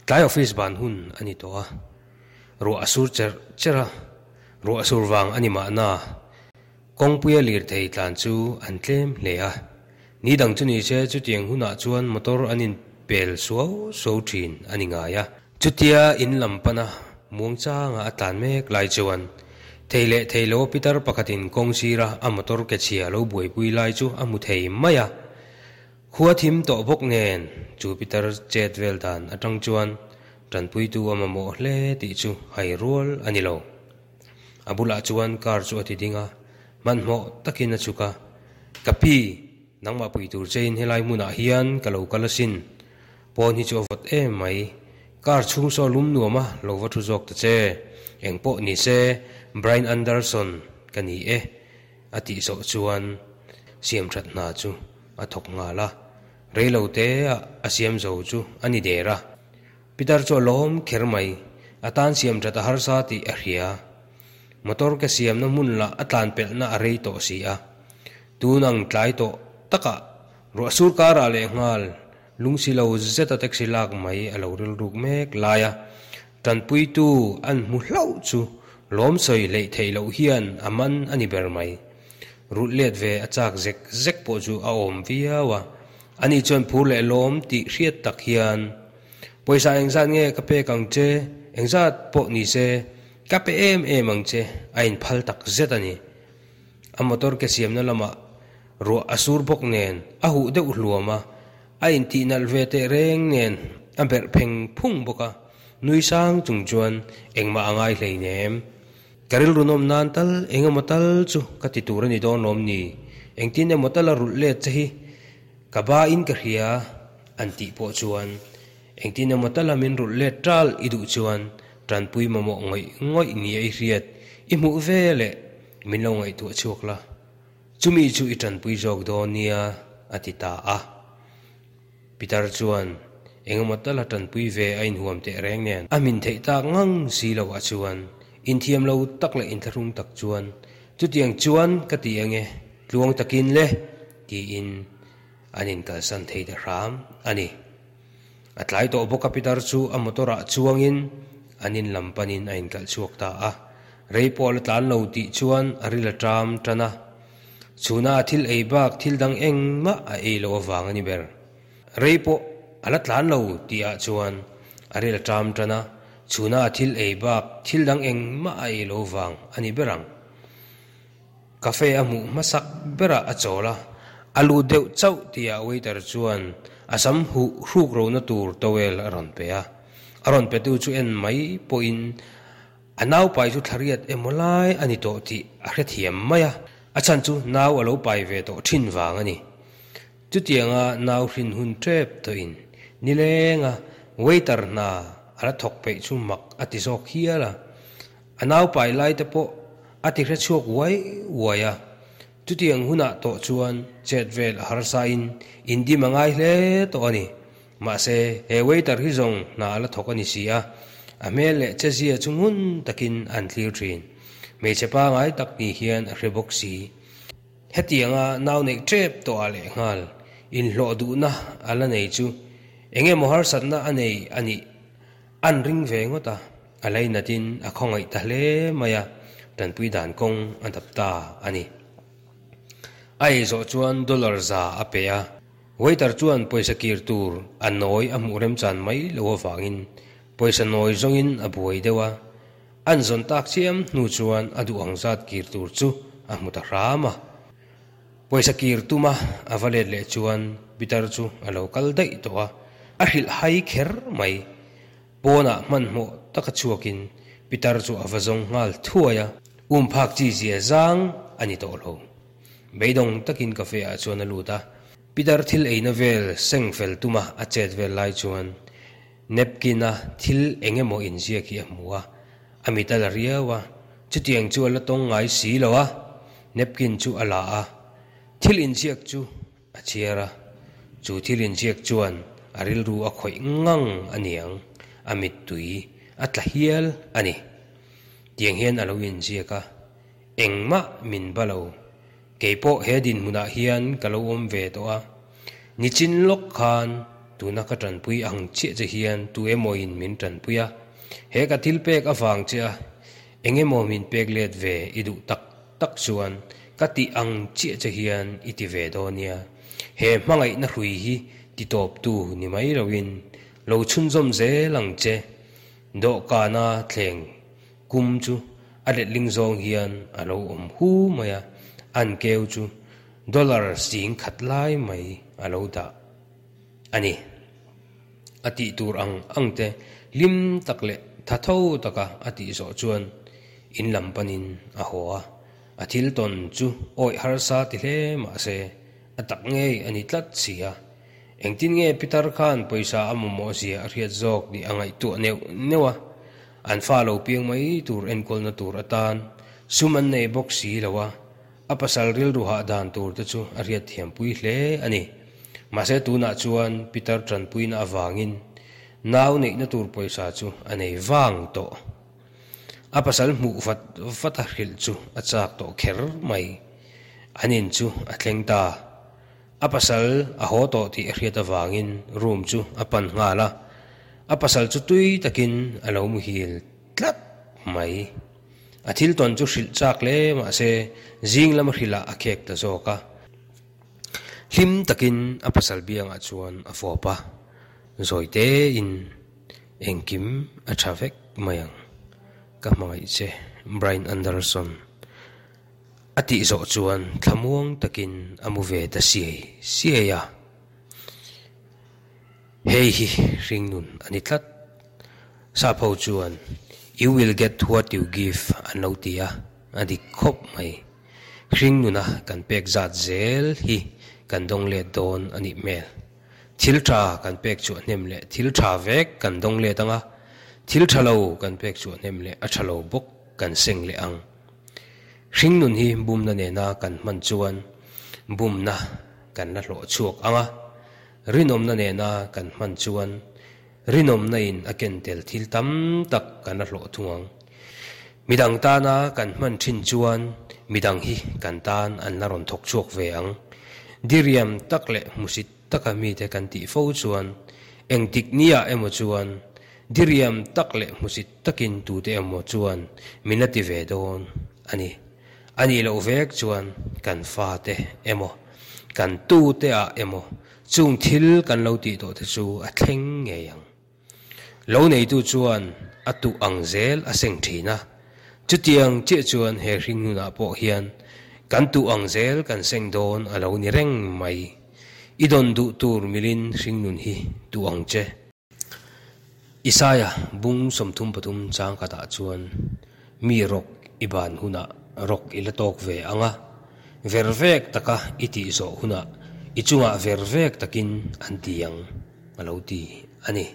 Tlai office ban hun a ni tawh a, ruah a sur cherh cherh a, ruah sur vang a ni mahna kawngpuia lirthei tlan chu an tlem hle a. Ni dang chu ni se chutiang hunah chuan motor an inpel suau suau thin a ni ngai a. Chutia in lam pana muangchanga a tlan mek lai chuan thei leh thei lo pitar pakhatin kawng sira a motor ke chhia lo buaipui lai chu a hmu thei mai a. Khua thim tawh bawk nen chu pitar chet vel dan atang chuan tanpuitu a mamawh hle tih chu hai rual a ni lo. A bulah chuan car chu a ti ding a, hmanhmawh takin a chhuk a, Ka pi, nangmah pui tur chein helai hmunah hian ka lo kal asin. Pawn hi chu a vawt em mai. Car chhung saw lum nuam a, lo va thu zawk ta che. Engpawh ni se, Brian Anderson ka ni e, a tih zawh chuan siam that hna chu a thawk nghal a. Reilo te ah a siam zo chu a ni der a. Pitar chu a lawm kher mai, a tan siam that a harsa tih a hria. Motor ke siamna hmun lah a tlan pelhna a rei tawh si a. Tun ang tlai tawh takah ruah sur karah leh nghal lungsi lo zeta taxi lak mai a lo rilruk mek lai a. Tanpuitu an hmu hlauh chu lawm sawi hleih theih loh hian a man a ni ber mai. Rulh let ve a chak zek zek pawh chu a awm viau a. Ani chuan phur leh lawm tih hriat tak hian, Pawisa engzat nge ka pek ang che? Engzat pawh ni se, ka pe em em ang che, a inphal tak zet a ni. A motor ke siamna lamah ruah a sur bawk nen a huh deuh hluam a, a intih nalh ve teh reng nen a berh pheng phung bawk a, nui sang chung chuan engmah a ngai hleinem. Ka rilru nawm nan tal eng emaw tal chu ka ti tur a ni dawn lawm ni? Engtin emaw tal a rulh let che hi ka ba in ka hria an tih pawh chuan engtin emaw tala min rulh let tal i duh chuan tanpui mamawh ngawih ngawih ni a i hriat i hmuh ve leh min lo ngaihtuah chhuak la, chumi chu i tanpui zawk dawn nia a ti ta a. Pitar chuan engemaw tala tanpui ve a inhuam teh reng nen a hmin theih tak ngang si lo ah chuan inthiam lo tak leh inthlahrung tak chuan chutiang chuan ka ti ange tluang takin le tiin an inkalsan thei ta hram a ni. A tlai tawh bawk a pitar chu a motor ah chuangin an in lam panin a inkalh chhuak ta a. Rei pawh a la tlan lo tih chuan a ril a ṭam ṭan a. Chhuna a thil ei bak thil dang engmah a ei loh avang a ni ber. Rei pawh a la tlan lo tih ah chuan a ril a ṭam ṭan a, chhuna a thil ei bak thil dang engmah a ei loh avang a ni ber ang. Cafe a hmuh hmasak berah a chawl a, a lut deuh chauh tihah waiter chuan a sam huh hruk rohna tur towel a rawn pe a. A rawn petu chu en mai pawhin a naupai chu thlariat emaw lai a ni tawh tih a hrethiam mai a, a chhan chu nau a lo pai ve tawh thin vang a ni. Chutianga nau hrin hun tep tawhin nilenga waiter hna a la thawk peih chu mak a ti zawk hial a. A naupai lai te pawh a ti hre chhuak uai uai a, chutiang hunah tawh chuan chet vel a harsa in indim a ngai hle tawh a ni. Mahse, he waiter hi zawng hna a la thawk a ni si a, a hmel leh chezia chu ngun takin an thlir thin. Hmeichhe pangai tak ni hian a hre bawk si. Hetianga nau neih tep tawh ah lehnghal inhlawh duhna a la nei chu eng emaw harsatna a nei a nih An ring ve ngawt a, a lainatin a khawngaih ta hle mai a, tanpui dan kawng a dap ta a ni. A ei zawh chuan dollar za a pe a, waiter chuan pawisa kir tur a nawi a hmuh remchan mai lo avangin pawisa nawi zawngin a buai deuh a, an zawn tak chiam hnu chuan a duh ang zat kir tur chu a hmu ta hram a. Pawisa kir tuma a va let leh chuan Peter chu a lo kal daih tawh a, a hrilh hai kher mai. Pawnah hmanhmawh taka chhuakin Peter chu a va zawng nghal thuai a, um phak chi zia zang a ni tawh lo. Beidawng takin cafe ah chuan a lut a, Peter thil eina vel seng fel tuma a chet vel lai chuan napkin a thil eng emaw inziak hi a hmu a, a mit a la riau a, chutiang chu a la tawng ngai si lo a. Napkin chu a la a, thil inziak chu a chhiar a, chu thil inziak chuan a rilru a khawih ngang a niang, a mittui a tla hial a ni. Tiang hian a lo inziak a, engmah min ba lo, keipawh he dinhmunah hian ka lo awm ve tawh a, nichin lawk khan. Tuna ka tanpui ang chiah che hian tu emawin min tanpui a, he ka thil pek avang che a eng emaw min pek let ve i duh tak tak chuan ka tih ang chiah che hian i ti ve dawn nia. He hmangaihna hrui hi ti tawptu ni mai loin lo chhunzawm zel ang che. Dawhkana thleng kum chu a letling zawng hian a lo awm hu mai a, an keu chu dollar 10,000 lai mai a lo dah a ni. A tih tur ang ang te hlim tak leh tha tho taka a tih zawh chuan in lam panin a haw a, a thil tawn chu awih harsa ti hle mah se a tak ngei a ni tlat si a. Engtin nge Pitar khan pawisa a mamawh zia a hriat zawk tih a ngaihtuah neuh neuh a, an fa lo piang mai tur enkawlna tur atan sum an nei bawk si lo a, a pasal rilru hah dan tur te chu a hriat thiampui hle a ni. Mahse tunah chuan Pitar tanpuina avangin nau neihna tur pawisa chu a nei vang tawh. A pasal hmuh vat vat a hrilh chu a chak tawh kher mai. An in chu a thleng ta. A pasal a haw tawh tih a hriat avangin room chu a pan nghal a, a pasal chu tui takin a lo muhil tlat mai. A thil tawn chu hrilh chak hle mahse zing lama hrilhah a khek ta zawk a. Hlim takin a pasal biangah chuan a fawp a, zawi tein engkim a tha vek mai ang. Ka hmangaih che Brian Anderson. A tih zawh chuan thlamuang takin a mu ve ta siai siai a. Hei hi hringnun a ni tlat. Sap ho chuan You will get what you give an lo ti a, a dik khawp mai. Hringnuna kan pek zat zel hi kan dawng let dawn a nih hmel. Thil tha kan pek chhuah hnem leh thil tha vek kan dawng let ang a, thil tha lo kan pek chhuah hnem leh a tha lo bawk kan seng leh ang. Hringnun hi bumna nena kan hman chuan bumna kan la hlawh chhuak ang a, rinawmna nena kan hman chuan rinawmna in a ken tel thil tam tak kan la hlawh thung ang. Midang tana kan hman thin chuan midang hi kan tan an la rawn thawk chhuak ve ang. Diriam tak leh hmusit taka mite kan tih fo chuan engtik nia emaw chuan Diriam tak leh hmusit takin tute emaw chuan min la ti ve dawn a ni. A nih loh vek chuan kan fate emaw, kan tute ah emaw chung thil kan lo tih tawh te chu a thleng ngei ang. Lo neitu chuan a tuh ang zel a seng thin a, chutiang chiah chuan he hringnunah pawh hian kan tuh ang zel kan seng dawn a lo ni reng mai. I dawn duh tur milin hringnun hi tuh ang che. Isaia bung 33 chang khatah chuan mi rawk i ban hunah rawk i la tawk ve ang a, ver vek taka i tih zawh hunah i chungah ver vek takin an ti ang a lo ti a ni.